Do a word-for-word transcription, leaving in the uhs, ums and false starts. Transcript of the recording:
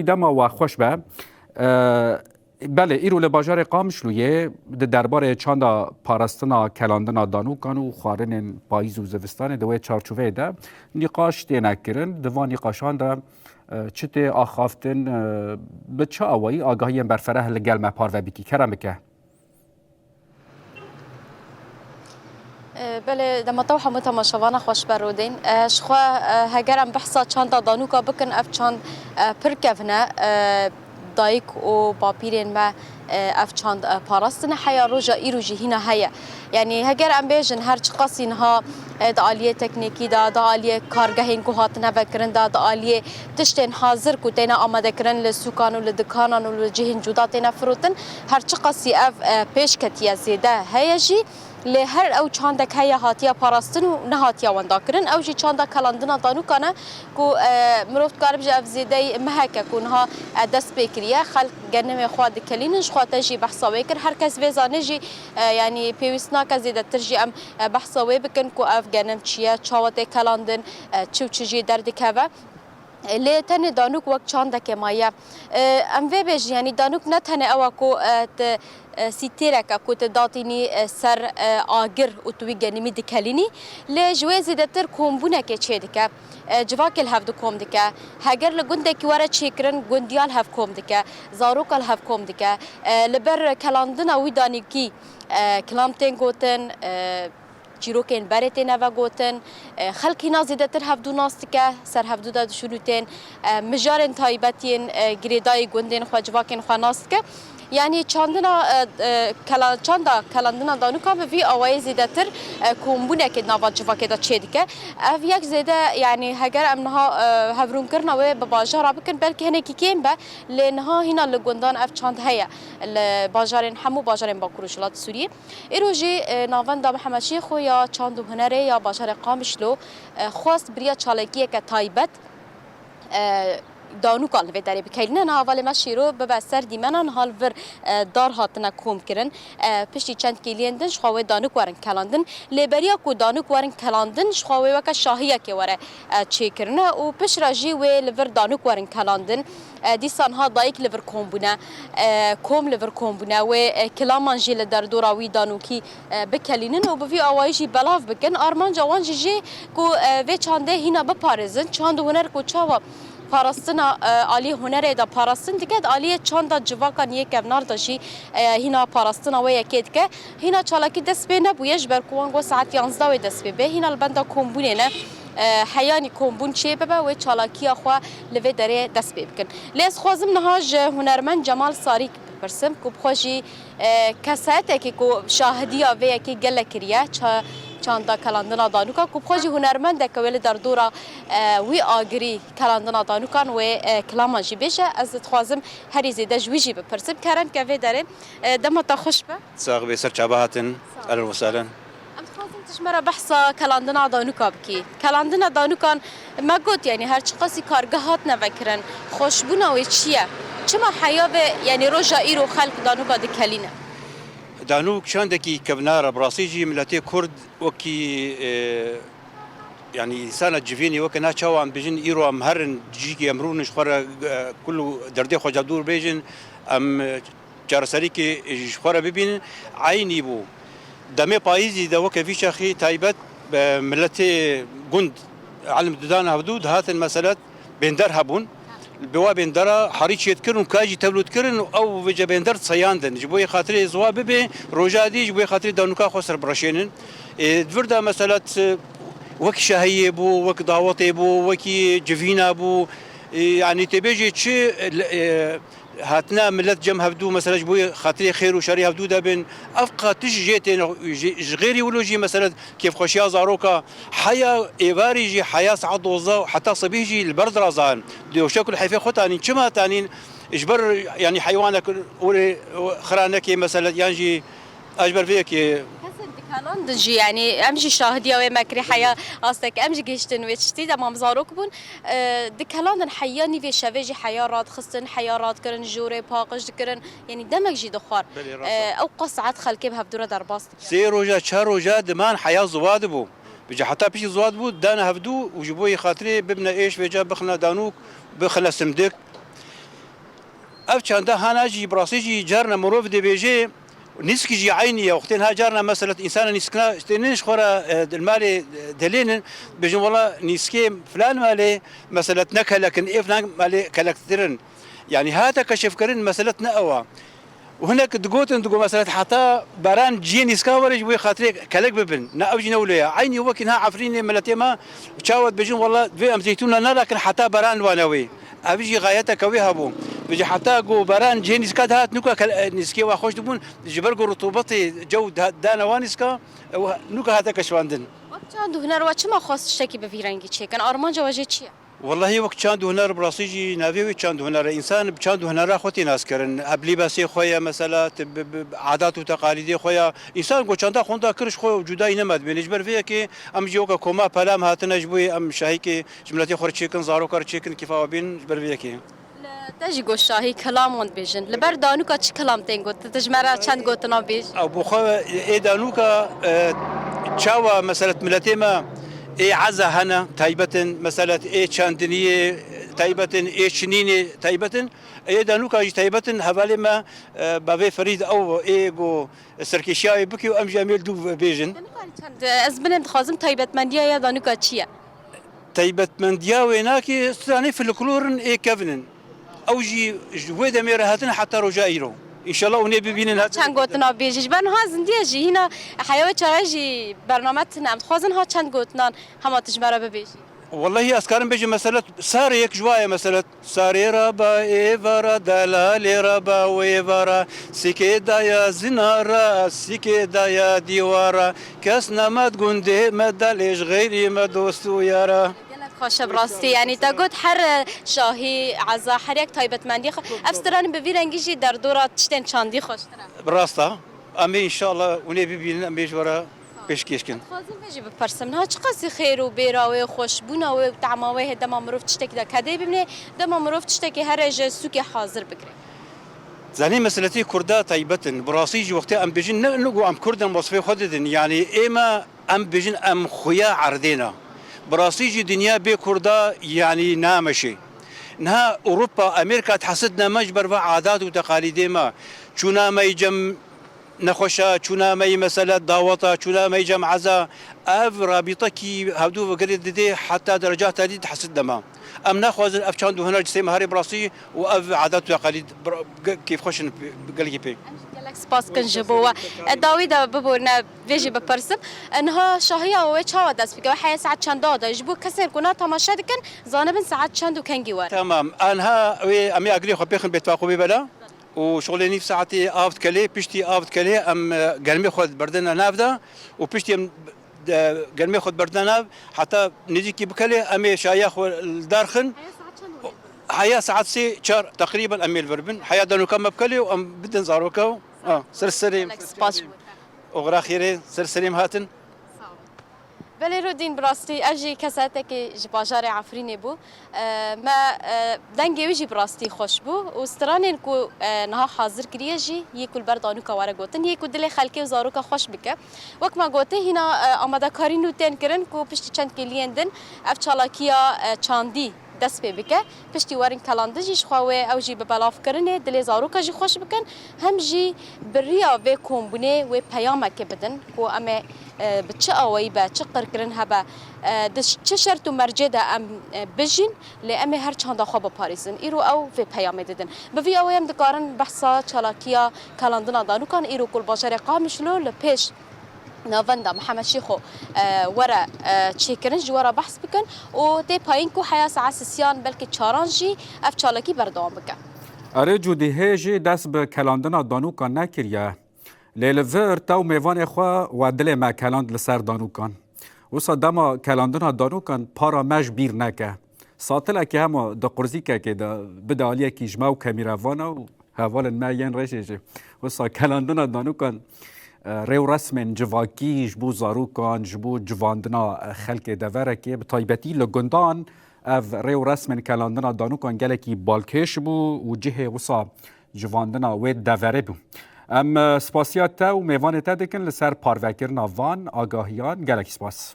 Dema we xweş be. E, belê, îro li bajarê Qamişloyê di derbarê çanda parastina kelandina danûkan û xwarinên payîz û zivistanê di wê çarçoveyê de nîqaş têne kirin. Di van nîqaşan de, e, çi tê axaftin, e, bi çi awayî agahiyên berfereh li gel me parve bikî? Kerem bike. E, belê, dema te û hemû temaşevana xweş be Rodên. E, ji xwe, e, heger em behsa çanda danûka bikin, ev çand, e, pir kevn e. E, dayik û bapîrên me, e, ev çand, e, parastine. Heya roja îro jî hîna heye. Yanî heger em bêjin her çiqasî niha, e, di aliyê teknîkî de, di aliyê kargehên ku hatine vekirin de, di aliyê tiştên hazir ku têne amadekirin li sûkan û li dikanan û li cihên cuda têne firotin, her çiqasî ev, e, pêş ketiye zêde heye jî, lê her ew çandek heye hatiye parastin û nehatiye wendakirin. Ew jî çanda kelandina danûkan e ku, e, mirov dikare bije ev zêdeyî meheke ku niha, e, dest pê kiriye. Xelk genimê xwe dikelînin, ji xwe te jî behsa wê kir. Her kes vê zane jî, e, yanî pêwîst nake zêdetir jî em, e, behsa wê bikin ku ev genim çi ye, çawa tê kelandin, e, çi û çi jê derdikeve. Lê tenê danûk wek çandekê maye. E, em vê bêjin, yanî danûk ne tenê ew e ku, e, tu, e, sîtêrek e ku tu datînî, e, ser, e, agir û tu wî genimî dikelînî, lê ji wê zêdetir kombûnekê çêdike. E, civakê li hev dikom dike. Heger li gundekî were çêkirin, gundiya li hev kom dike, zaroka li hev kom dike. E, li ber kelandina wî danûkî, e, kilam tên gotin, e, çîrokên berê têne vegotin, e, xelk hîna zêdetir hevdû nas dike, ser hevdû de dişûn û tên, e, mijarên taybet yên, e, girêdayî gundên xwe, civakên xwe nas dike. Yanî çandina, e, e, kela-, çanda kelandina danûkan bi vî awayî zêdetir, e, kombûnekê di nava civakê de çêdike. Ev yek zêde, yanî heger em niha, e, hevrûnkirina wê bi bajara bikin, belkî hinekî kêm be, lê niha hîna li gundan ev çand heye, li bajarên, hemû bajarên Bakur û Rojhilatê Sûriyê. Îro jî, e, navenda Mihemed Şêxo ya Çand û Hunerê ya bajarê Qamişlo, e, xwest bi riya çalakiyeke taybet, e, danûkan li vê derê bikelîne. Niha hevalê me Şêro bibe ser dîmena, niha li vir, e, dar hatine kom kirin. E, piştî çend kêliyên din ji xwe wê danûk werin kelandin. Lê beriya ku danûk werin kelandin, ji xwe wê weke şahiyekê were, e, çêkirine û piştre jî wê li vir danûk werin kelandin. E, dîsa niha dayik li vir kom bûne, e, kom li vir kom bûne, wê, e, kilaman jî li derdora wî danûkî, e, bikelînin û bi vî awayî jî belav bikin. Armanca wan jî jê ku, e, vê çandê hîna biparêzin. Çand û huner ku çawa parastina, e, aliyê hunerê de parastin dike, di aliyê çanda civakan yê kevnar de jî, e, hîna parastina wê yekê dike. Hîna çalakî dest pê nebûye, ji ber ku wan got saet yanzdeh wê dest pê bê. Hîna li benda kombûnê ne. E, heyanî kombûn çê bibe, wê çalakiya xwe li vê derê dest pê bikin. Lê ez dixwazim niha ji hunermend Cemal Sarî bipirsim, ku bi xwe jî, e, kesayetekî ku şahidiya vê yekê gelek kiriye, ça-, çanda kelandina danûka, ku bi xwe jî hunermendeke wê li derdora, e, wî agirî kelandina danûkan wê, e, kilaman jî bêje. Ez dixwazim herî zêde ji wî jî bipirsim. Kerem ke vê derê, e, dema te xweş be. Sax bê, ser çava hatin. Sağ ol. Ehlen we sehlen. Em dixwazin tu ji me re behsa kelandina danûka bikî. Kelandina danûkan me got, yanî her çiqasî kargeh hatine vekirin, xweşbûna wê çi ye? Çima heya vê, yanî roja îro xelk danûka dikelîne? Danûk çandekî kevnar e, bi rastî jî miletê Kurd wekî, e, yanî însana civînê weke na çawa em bijin, îro em herin cîkî em rûnin ji xwe re, e, kul û derdê xwe ca dûr bêjin, em, e, çareserîkê ji xwe re bibînin, eynî bû. Demê payîzî de weke vî çaxî taybet, e, miletê gund, elm didan hevdû, dihatin meselet bênder hebûn. Bi wa bêndera herî çêdikirin û ka jî tevlû dikirin û ew vêce bênder seyandin. Ji bo yê xatirê ziwa bibe, roja dî ji bo yê xatirê danûka xwe ser bireşênin. Ê, di vir de meselet, e, wekî şahiyê bû, wek dawetê bû, wekî civîna bû. Ê, yanî tê bêjê çi, e, hatine milet cem hevdû, mesela ji bo xatirê xêr û şerî hevdû de bin. Ev qatiş jê têne, ji, ji xêrî wilo jî mesela kêfxweşiya zaroka, heya êvarî jî, heya saet dozdeh heta sibîh jî li ber diraza in. Dê şekil heyfê xwe tanîn. Çima tanîn? Ji ber, yanî heywanek wê xira nekê mesela, yan jî ez ji ber vê yekê. Kesin dikelandin jî, yanî em jî şahidiya wê me kirî heya astek, em jî gihiştin wê tiştî, dema em zarok bûn. E, dikelandin heya nîvê şevê jî heya radixistin, heya radikirin, jorê paqij dikirin, yanî demek jî dixwar. Belê, rast e. E, ew qas saet xelkê bi hevdû re derbas dikirin. Sê roja, çar roja diman heya ziwa dibû. Bi ca heta piştî ziwa dibû, dane hevdû û ji bo yê xatirê bibine êş vêca bixine danûk, bixine simdik. Ev çanda hana jî bi rastî jî carna mirov dibêje, nîskî jî eynî ye. Wextên ha carna meselet însana nîskina tênin ji xwe re, e, di malê, e, delênin, bêjin wela nîskê filan malê meselet ne kelek in, ê filan malê kelektir in. Yanî hate keşifkirin meselet ne ew a. Û hinek digotin, digo meselet heta beran cihê nîska were ji bo xatirê kelek bibin. Ne ew jî ne wilo ye. Eynî wekî niha Efrînê miletê me çawa dibêjin, wela divê em zeytûna nerakin heta beran wane wê. Ev jî xayeteke wê hebû. Vêca heta ku beran cihê nîska dihat, nûka kel-, nîskê wa xweş dibûn, ji ber ku rutubetê cew da-, dane wan nîska, ew nûka hate keşfandin. Wek çand û huner we çima xwest tiştekî bi vî rengî çêkin? Armanca we jê çi ye? Wellahî wek çand û huner bi rastî jî navê wê çand û huner e. Însan bi çand û hunera xwe tê naskirin. Ev libasê xwe ye mesela, ti-, bi, bi, bi adat û teqalîdê xwe ye. Însan ku çanda xwe da kir ji xwe cudayî nema dibêne. Ji ber vê yekê em jî weke koma pelam hatine ji bo em şahîkê ji miletê xwe re çêkin, zaroka re çêkin, kêfa we bên ji ber vê yekê. Li te jî got şahî kelam wan dibêjin. Li ber danûka çi kelam tên got? Tu ji me re çend gotina bêj. Ew bi xwe ê danûka, e, çawa meselet miletê me ê eza hene taybet in, meselet ê çandiniyê taybet in, ê çinînê taybet in, ê danûka jî taybet in, hevalê me, e, bavê Ferîd ew ê ku serkêşiya wê bike û em jî em ê li dû bêjin. Te nikarî çend, ez binêm dixwazim taybetmendiya ya danûka çi ye? Taybetmendiya wênakê stranê folklor in ê kevin in. Ew jî ji wê demê re hatin heta roja îro. Înşallah hûn ê bibînin. Çend gotina bêjî. Ji ber niha zindiye jî hîna heya wê çaye jî bername tune. Em dixwazin ha çend gotinan hema tu ji me re bibêjî. Wellahî ez karim bêjim mesela sarê yek ji wa ye mesela. Sarê re ba êvara, delalê re ba wêvara, sîkê daya zinara, sîkê daya dîwara, kes nemed gundê me delê ji xeyrî me dost û yara. Gelek xweş e bi rastî, yanî te got her, e, şahî, eza, her yek taybetmendiyê xwe. Ev stranî bi vî rengî jî derdora tiştên çandî xweştir e. Bi rast e. Em ê înşallah hûn ê bibînin, em ê ji we re pêşkêş kin. Dixwazim vê jî bipirsim. Niha çiqasî xêr û bêra wê, xweşbûna wê û tema wê hê dema mirov tiştekî de kedê bimîne, dema mirov tiştekî here ji sûkê hazir bikire? Zanî meseletê Kurda taybet in. Bi rastî jî wextê em bêjin, ne, ne ku em Kurd in, wesfê xwe didin. Yanî ê me em bêjin em xuya erdê ne. Bi rastî jî dinya bê Kurda, yanî nameşê. Niha Ewropa, Amerîka dihesidine me ji ber ve adat û teqalîdê me. Çûna me cem nexweşa, çûna me yî mesele daweta, çûna me yî cem eza, ev rabîtekî hevdû ve gelê didê heta dereca tedî dihesidine me. Em naxwazin ev çand û huner cîsê me herê bi rastî û ev adat û teqalîd bi ra-, ge-, kêfxweş in gelekî pê. Em jî gelek spas kin ji bo we. E, dawî de biborine vê jî bipirsim. E, niha şahiya we çawa dest bike? We heya saet çenda de? Ji bo kesên ku na temaşe dikin, zanibin saet çend û kengî were. Tamam. Anha wê em ê agirê xwe pêxin bêtfaqû bê bela. Û şixulê nîv saetê av dikelê, piştî av dikelê em, e, germê xwe berdine nav de û piştî em, e, germê xwe berdine nav heta nêzîkî bikelê em ê şahiya xwe li dar xin. Heya saet çend û? Heya saet sê çar teqrîben em ê li vir bin. Heya danûka me bikelê û em bidin zaroka û, ha, ser serê. Gelek spas. Oxira xêrê, ser serê me hatin. Belê Rodîn, bi rastî ev jî kesetekê ji bajarê Efrînê bû. E, me, e, dengê wî jî bi rastî xweş bû û stranên ku, e, niha hazir kiriye jî yê ku li ber danûka were gotin, yê ku dilê xelkê û zaroka xweş bike. Wek me gotê, hîna, e, amadekarî nû tên kirin ku piştî çend kêliyên din ev çalakiya, e, çandî dest pê bike. Piştî werin kelandin jî ji xwe wê ew jî bi belavkirinê dilê zaroka jî xweş bikin, hem jî bi riya vê kombûnê wê peyamekê bidin ku em ê, e, bi çi awayî be, çi qirkirin hebe, e, di ş-, çi şert û mercê de em, e, bijîn, lê em ê her çanda xwe biparêzin. Îro ew vê peyamê didin. Bi vî awayî em dikarin behsa çalakiya kelandina danûkan îro ku li bajarê Qamişlo li pêş Navenda Mihemed Şêxo, e, were, e, çêkirin, ji we re behs bikin û tê payîn ku heya saet sisiyan belkî çaran jî ev çalakî berdewam bike. Erê Cûdî, hê jî dest bi kelandina danûkan nekiriye. Lê li vir te û mêvanê xwe we dilê me keland li ser danûkan. Wisa dema kelandina danûkan para me ji bîr neke. Satilekê hema di qurzîkekê de bide aliyekî ji me û kemîrevana û hevalên me yên rêjê jî. Wisa kelandina danûkan, e, rê û resmên civakî ji bo zarokan, ji bo civandina, e, xelkê deverekê, bi taybetî li gundan ev rê û resmên kelandina danûkan gelekî balkêş bû û cihê wisa civandina wê deverê bû. Em, e, spasiya te û mêvanê te dikin li ser parvekirina van agahiyan. Gelekî spas.